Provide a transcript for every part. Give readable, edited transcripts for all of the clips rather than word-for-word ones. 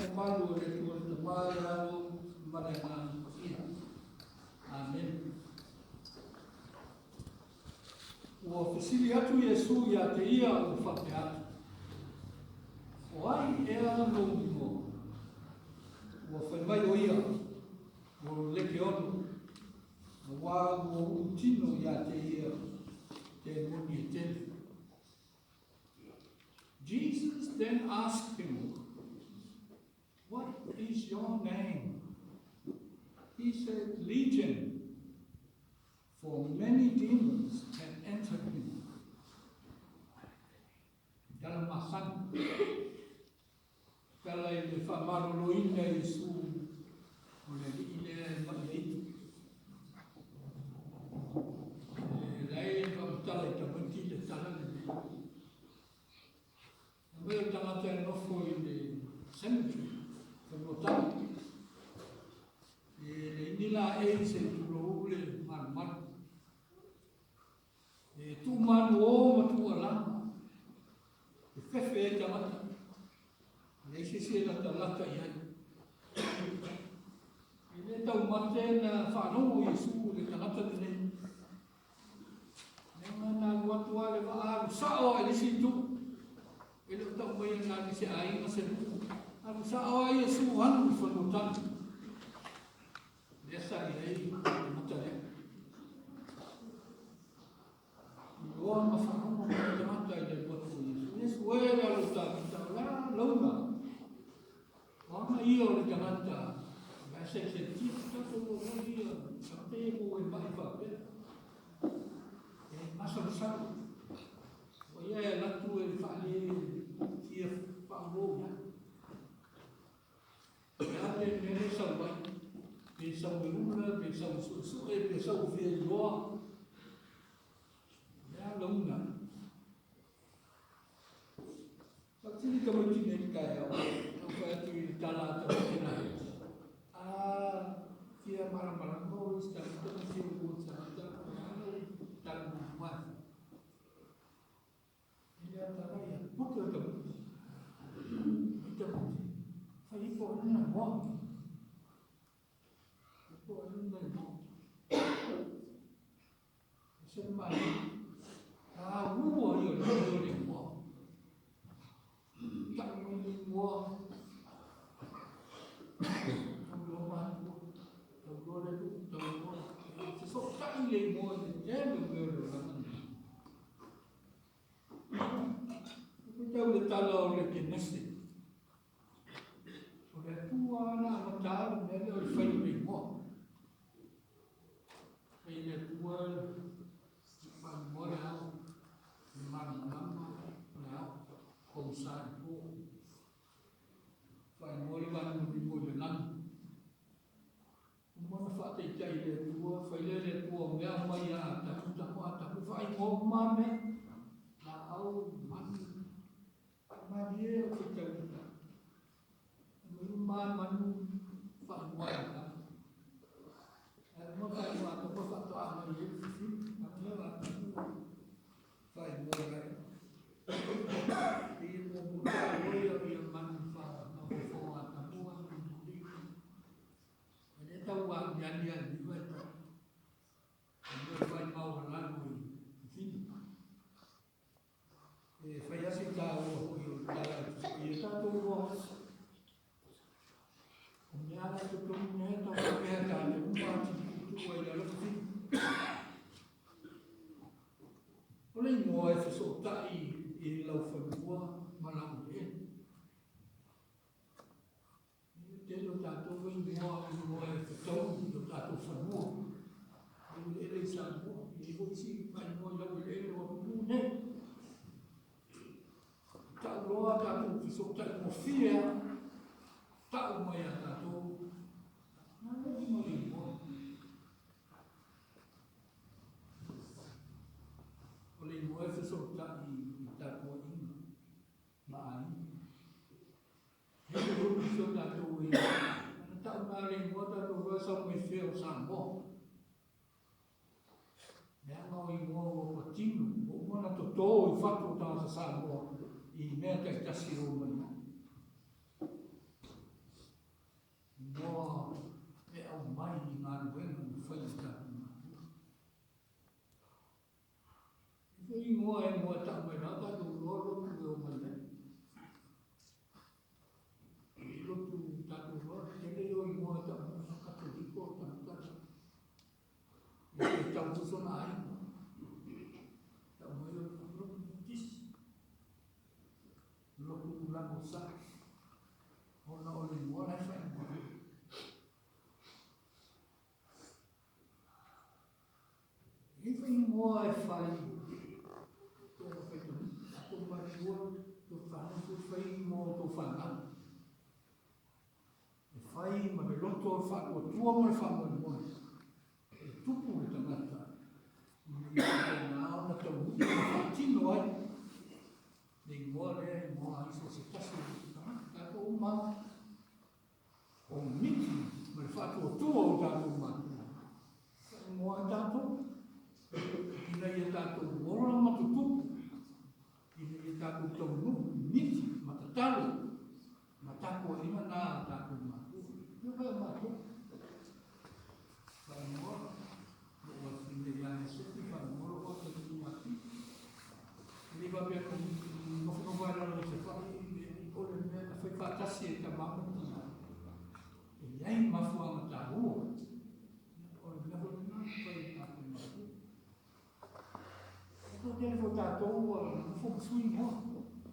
mamalu o le Atua le Tama, le Alo ma le Agaga Paia. Amene. Ua fesili atu Iesu ia te ia ua faapea atu, O ai ea lou igoa? Ua fai mai o ia, O Lekeono, auā ua uu tino ia te ia te moni e tele. Jesus then asked him, What is your name? He said, Legion, for many demons had entered him. Tala masani. Tala i le faamaloloina e Iesu o le alii lea e ma'i aitu. E leai e faamatala i tamaiti le tala lenei. E mai o le tagata e nofo i le cemetery, fanua tala. E leai ni laei se i tulou le malumalu. E tuu manuō ma tuu alama, e fefe ai tagata, e leai se isi e latalata i ai. E le taumate na faalogo Iesu i le tagata lenei. Leaga na alu atu lava le vaa alu sao lava i le isi itu. E le o tau mai na alu i se aiga se nuu. Alu sao lava Iesu alu i fanua tanu. Lea sa i ai le mata lea. Iloa ma faalogo mai le tagata i le alu atu o Iesu. Iesu e le alu tāmita, o la launa. O aga ia o le tagata, la e saisaiti, tatou o ia, tagata ia mo e mai faapea. E masalosalo. O ia e alu atu e faale fia faauo ia. O le a le mea lea e sau ai? Pe sau e ula, pe sau e suesue, pe sau e fia iloa. O le a launa ai? Faatini tamaiti nei le taeao, na ou fai atu i le tala a tamaiti la. A fia malamalama o isi tagata ma fia ua tagata, o le a lau tala muamua e fai? E le atara ia poto e tamaiti. Mai tamaiti. Fai ifo ai lona igoa. Ifo ai lona igoa. E se mai. A ua ia le o le igoa. Tau mai le igoa. Tau loa matua. Tau loa le nuu. Tau loa. E fesootai le igoa i le tele o mea o le olaga nei. E tau le tala o le Kenese. O le Atua na amata le mea lea o le fai o le igoa. Fai le Atua faaigoa le ao, le malamalama o le ao, pogisa i le po. Faaigoa le vanumanimo i le lagi. Uma ona faataitai e le Atua, fai lea e le Atua o mea uma ia Atamu, tago Atamu, faaigoa uma lava mea, laau, manu, malie o faitauina. Aumai uma lava manu, faaigoa e Atamu. Ae uma faaigoa Atamu, faatoa mai ai le fifili, a mea o Atamu, faaigoa e Pei e muamua taua ia manu mafaufau a Atamu, ae mulimuli. E le tau aniani a le iva e tau. E mea vai maualalo i fifini. E fai ase tāua hoi o le tala e tusi e tātou loa. O mea ala te tonu mea tau pea tā te uma ati tu ai lalo fifini. O le ingoa e fesootai i lau fanua ma lau eleele. E tele o tatou e igoa igoa e fetau i o tatou fanua. I eleele i Samoa, e i ai foi isi faaigoa i lau eleele o atunuu nei. Tau loa tatou fesootai gofie lava, tau mai ia tatou, na le uiga o le igoa. O le igoa e fesootai i tapuaiga ma aiga. He ulu so tatou e ana tau na le igoa tatou loa sau mai fea o Samoa. Leaga o igoa ua patino, ua uma ona totō i fatu o tagata Samoa i mea taitasi o mai ai. Lotu tulaga o sa. Ona o le igoa la e faaigoa ai. E i ai igoa e fai to fai to to matua to whanau fai mo to whanau. E fai ma le loto o le faatuatua ma le faamoemoe e tupu le tagata ina ia faapena ona taunuu ma faatino ai le igoa lea e igoa ai so o se tasi o tagata. Tatou uma o miti ma le faatuatua o tatou matua faaigoa ai tatou ina ia tatou ola ma tutupu, ina ia tatou taunuu i miti ma tatalo ma tapuaiga na a tatou matua. Ia fai o matou. Faaigoa lou afafine ia Iosefe, faaigoa lou atalii ia Pita. E le faapea na nofonofo ai lalo i se fai, o le mea na fai faatasi e tama ma tina. E i ai mafuaaga taua. O le mea foi lena na fai e tatou matua. E toatele foi tatou ua nofo ma sui igoa.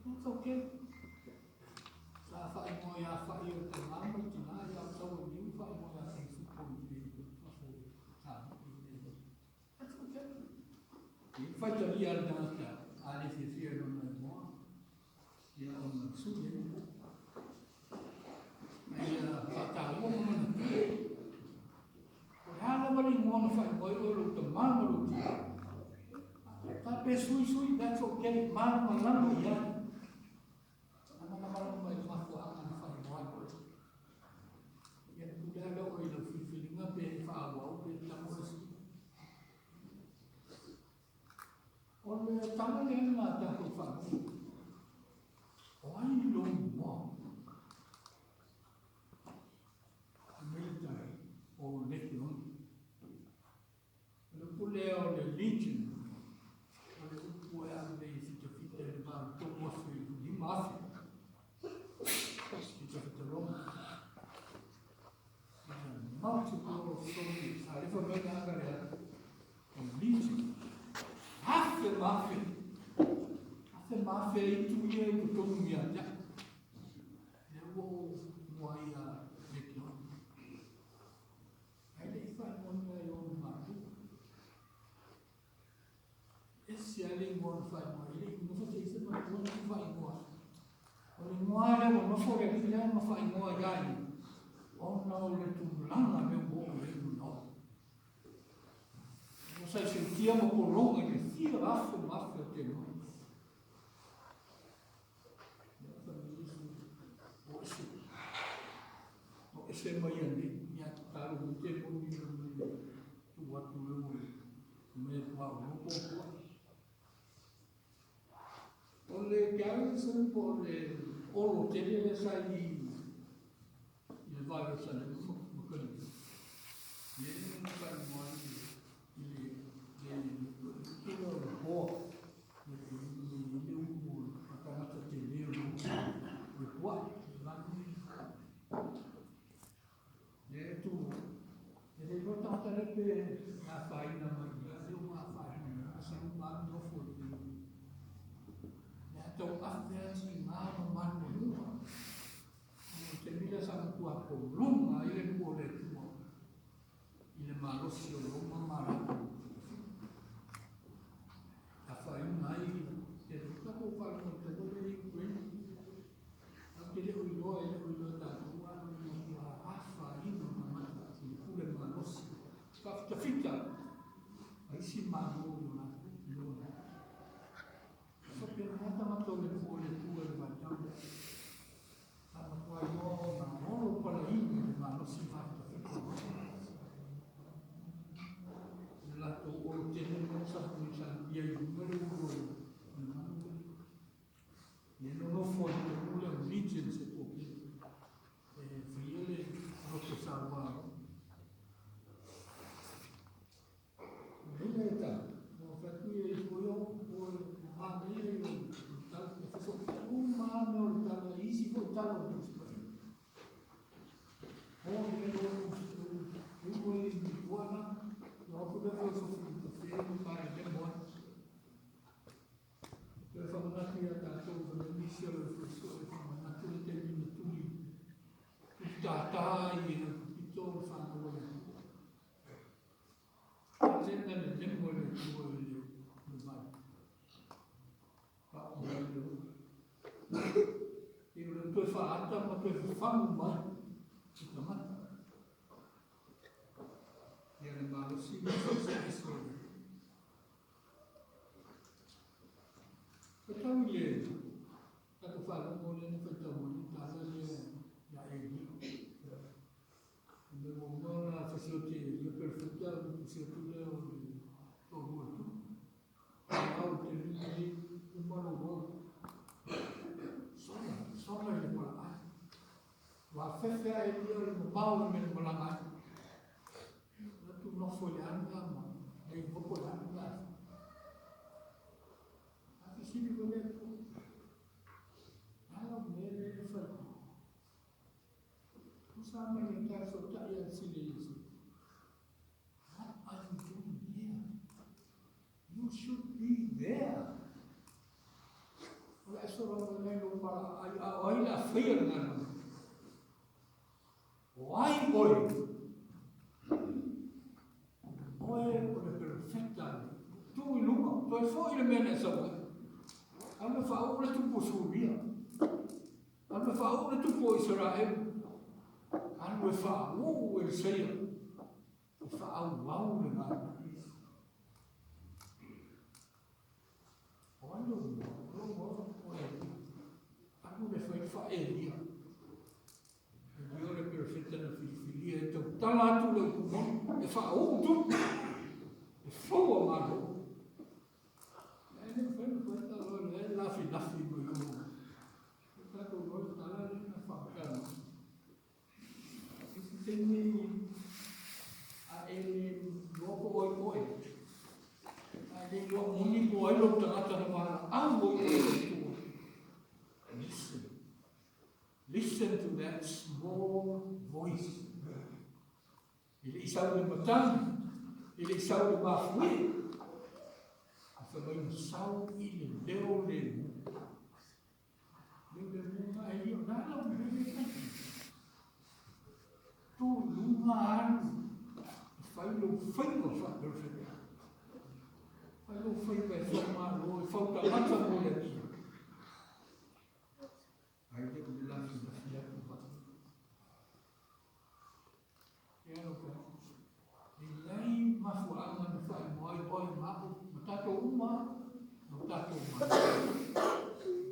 That's okay. Sa faaigoa ia Fa'i o le tama ma le tina, ia o sau ai nei ua faaigoa ia Seifupo i le fafo i Samoa. That's okay. E faitalia le tagata a le fiafia i lona igoa, ia ona sui ai. Ia faataua ma manatua. O le a lava le igoa na faaigoa ai oe lou tama ma lou tina. Ta pe sui sui, that's okay. Malamalama i ai. A malamalama i le mafuaaga na faaigoa ai oe. Ia pule lava oe i lau filifiliga pe faaauau pe tago e sui. O le tala lea na tatou faalogo. O ai lou igoa? Fai mai le tala, o Lekiona. O le upu lea o le Legion, o le upu e ave nei e fitafita i le va o le 3,000 i le 5,000. Fitafita Roma. It's a multiple of soldiers. A le fa mai na aga lea, o Legion. Afe ma afe. Afe ma afe e itu ia i totonu ia te au. Lea ua ou igoa ai ia Lekiona. Ae le i faaigoaina e ona matua. Ese lava le igoa na faaigoa ai. E le i nofo se isi matua na faaigoa. O le igoa lea ua nofo le alii lea ma faaigoa ia ia, ona o le tulaga lea ua oo i ai lona ola. Ua saisaitia ma pologa i le fia afe ma afe o temoni. O ese. O ese mai ia nei, ia talo mai temoni ia mai le tu atu le ua me tua o loko tua. O le garrison po o le olo tele lea sa i i le va o Salema ma Kalivai. Le na faaigoa ai i le le le o le hoa le le upu o tagata tele o le o le pua'i le vanu le tu e le iloa tagata le pe afaina mai ia le ua afaina mai sa uma nofo i le le atau afe ati ngā ma manumanua. O te taimi lea sa matua pologa ai le nuu o le Atua i le malosi o Roma ma latou afaina ai te tatou faalogo i taua lea i Ukraine. Tatou te le o iloa e le o iloa e tatou a o le matua afaina o tagata i le pule malosi faafitafita a isi Malo i o latou i o latou. E faapena tagata o le nuu o le Atua i le vaitau lea. Sa matua iloa ona olo palaini i le malosi faafitafita o Roma. tātā i le pito o le whanau o le Atua. A le na le lemo le Atua i le mai. Wha o mai le o. I le toe whaata ma toe whafangu mai i tangata. Ia le malosi ma whasaisa o le. Faitau i le tatou faalogo lea na faitau ai le tala lea ia Elia. O le muamua ona fasioti e Elia perofeta ona tusi atu lea o le toalua o le tupu. Au te lima nei, uma lou ola. Sola, sola i le palaai. Ua afefe a Elia o le mamao o le mea na malaga ai. Na tu nofo i le anu ma le igoa po o le anu la. A fesili foi le Atua, a lau mea lea e fai? Tusa mai le tae fesootai a le sili e Iesu. What are you doing here? You should be there. O le a sola mai nei lou palaai, a o ai le a faia le galuega? O ai oe? Oe o le perofeta a le Atua. Tu i luga, toe foi le mea na e sau ai. Alu e faauu le tupu o Suria. Alu e faauu le tupu o Isaraelu. Alu e faauu Eliseia. E faaauau le galuega. O ai lou igoa? O lou igoa o Elia. Alu le fai faa-Elia. Elia o le perofeta na filifilia e tautala atu le upu moni, e faauu tupu, e fou a Malo. E le mafai ona fai tala o lea e lafilafi mai o. E tatou loa le tala lea na faapea mai. I se taimi a e le iloa po o ai oe, a e le iloa moni po o ai lou tagata na valaau ai oe i le Atua. Listen. Listen to that small voice. E le i sau le matagi, e le i sau le mafuie, a fai mai na sau i le leo lemu. Leo lemu na e ia, na lau mea le kai. Tu luga alu, e fai lou faiva faa-perofeta. Fai lou faiva e faumalo, e fautagata mo le Atua. Ai le o le lafilafi atu vai. E alo pea. E leai mafuaaga na faaigoa ai oe ma au, ma tatou uma, ma o tatou malo.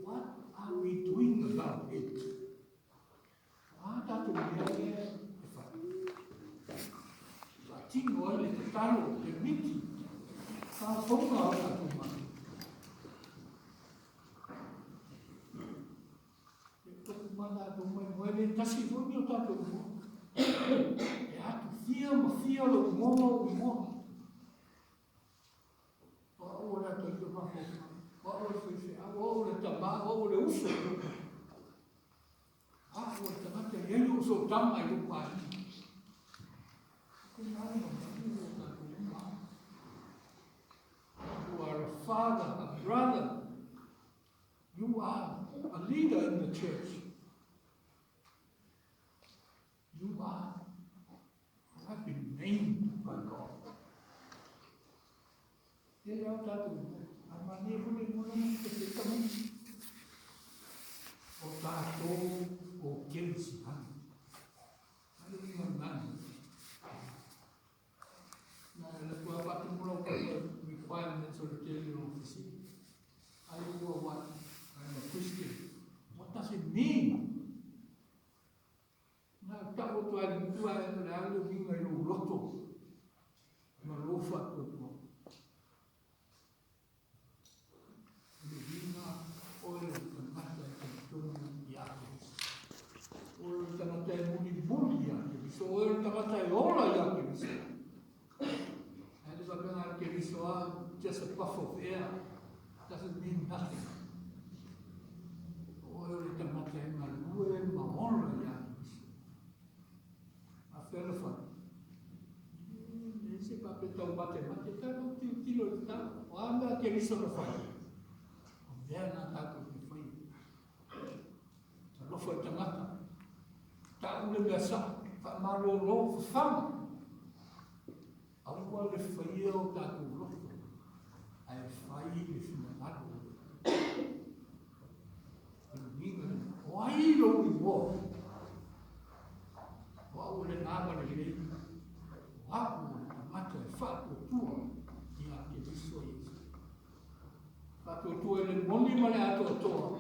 What are we doing about it? O a tatou mea lea e fai? Faatino ai le tatalo, le miti, faafouga o tatou malo. E toku mana atu mai moe le tasi foi ni o tatou igoa. E atu fia ma fia lou igoa ma ou igoa. O au o le atalii o mafaufau, o au o le faifeau, o au o le tama, o au o le uso. A o le tagata e i ai lou sootaga i lou aiga. Ko nā ma manu o tatou uma. You are a father, a brother. You are a leader in the church. You are, you have been named by God. E le au tātou, a mane hone mona te te tamaiti. O tātou o Kerisiano. Ale i ngā nani. Nā le kua whātumu rau katoa requirements o le tele o ofisi. Are you a what? I'm a Christian. What does it mean? Nā tau atu ai le mutu ai le a le uiga i lou loto ma lou faatuatua. O le uiga oe o le tagata e talitonu ia Keriso. Oe o le tagata e mulimuli ia Keriso. Oe o le tagata e ola ia Keriso. Ae le faapea na o le Keriso a just a puff of air doesn't mean nothing. O oe o le tagata e galue ma ola ia Keriso. A fea le fai? E se faapea tau matemate, tatou tilotilo i le tala. O a mea a Keriso na fai? O mea na tatou te faia. Alofa i tagata. Tau au le mea sao, faamalolo, fafaga. Aua le faia o tatou loto, ae fai le finagalo o le Atua. O le uiga lena. O ai lou igoa? O au o lena ma lelei. O au o le tagata e faatuatua ia Keriso Iesu. Faatuatua i le moni ma le atoatoa,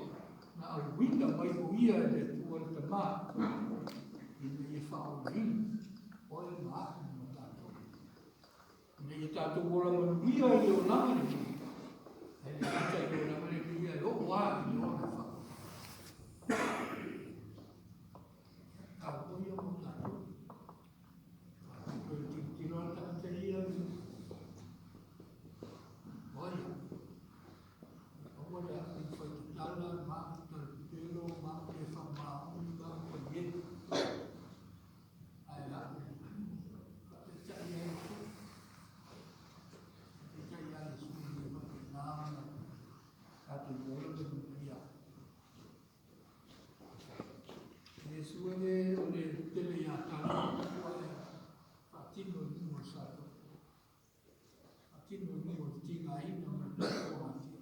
na auina mai o ia e le Atua le Tama, ina ia faaolaina oe ma au ma tatou. Ina ia tatou ola manuia i le olaga lenei, ae le gata i le olaga lenei, ae oo lava i le ola faa. Taua ia mo tatou. Tatou toe tilotilo lava le tagata ia, o ai au? Aua le au faitatala, ma au talapelo, ma au le faamaoni, ma au paie. Ae au faataitai ai Iesu. Faataitai ai Iesu i faapena ona tatou ola manuia. Iesu e le o le tele ia tatou ua e faatino i luga o le sa. Faatino i luga o le tigaina ma le tapuatia.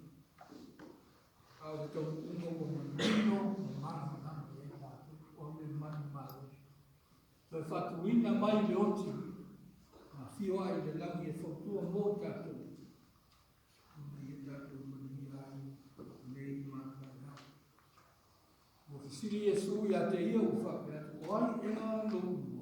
A o le taunuuga ua manino ma malamalama i ai tatou, o le manumalo. Toe faatuina mai le oti, na afio ai i le lagi e fautua mo i tatou, ina ia tatou manuia ai nei ma taeao. Ua fesili Iesu ia te ia ua faapea atu, o ai ea lou igoa?